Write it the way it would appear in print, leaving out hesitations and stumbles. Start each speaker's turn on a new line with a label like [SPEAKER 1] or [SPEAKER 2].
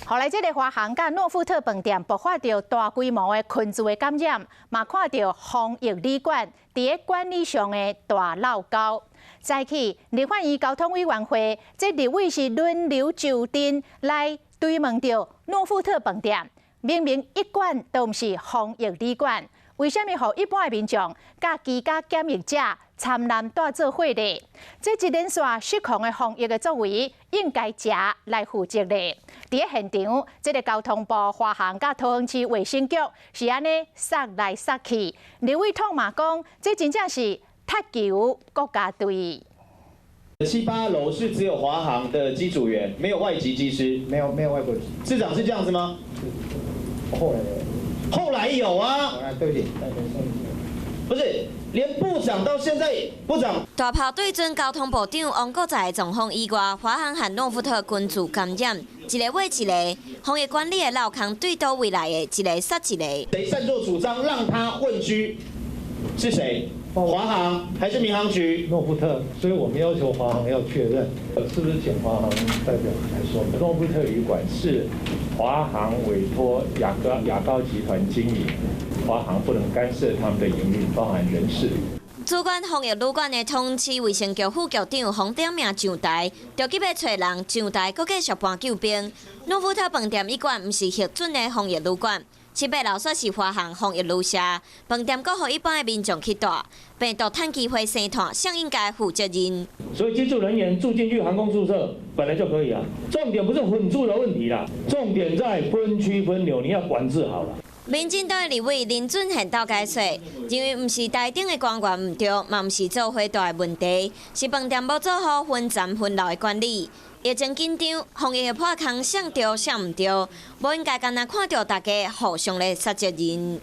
[SPEAKER 1] 後來，這个華航佮諾富特飯店爆發著大規模的群聚的感染，嘛看著防疫旅館佇咧管理上的大漏溝。早起，立法院交通委員會這立委是輪流就陣來追問著諾富特飯店，明明一貫都毋是防疫旅館，為啥物予一般的民眾佮居家檢疫者參攬蹛做伙咧？這一連串失控的防疫的作為，應該誰來負責咧？佇咧現場，這个交通部、華航佮桃園市衛生局是按呢捒來捒去，立委痛罵講，這真正是踢球國家隊。
[SPEAKER 2] 七八樓是只有華航的機組員，沒有外籍機師。
[SPEAKER 3] 沒有，沒有外國籍。
[SPEAKER 2] 市長是這樣子嗎？
[SPEAKER 3] 後來，
[SPEAKER 2] 後來有啊。
[SPEAKER 3] 對不起。
[SPEAKER 2] 不是，連部長到現在，部長。
[SPEAKER 4] 大炮對準交通部長王國材的狀況以外，華航和諾富特群聚感染，一个尾一个，防疫管理的漏空對佗位來的，一个殺一個。
[SPEAKER 2] 誰擅作主張讓他混居？是誰？華航還是民航局？
[SPEAKER 5] 諾富特，所以我們要求華航要確認，是不是請華航代表來說？諾富特旅館是華航委託亞高集團經營，華航不能干涉他們的營運，包含人事。
[SPEAKER 4] 主管防疫旅館的桃園市衛生局副局長黃鼎銘上台，著急欲揣人上台，閣繼續搬救兵。諾富特飯店一貫毋是核准的防疫旅館，七八樓煞是華航防疫旅社，飯店閣予一般的民眾去蹛，病毒趁機會生湠，誰應該負責任？
[SPEAKER 6] 所以機組人員住進去航空宿舍本來就可以啊，重點不是混住的問題啦，重點在分區分流，你要管制好了。
[SPEAKER 4] 民進黨立委林俊憲鬥解說，認為毋是台頂的官員毋對，嘛毋是做伙蹛的問題，是飯店無做好分層分流的管理。疫情緊張，防疫的破空，誰對誰毋對，無應該干焦看著大家互相咧捒責任。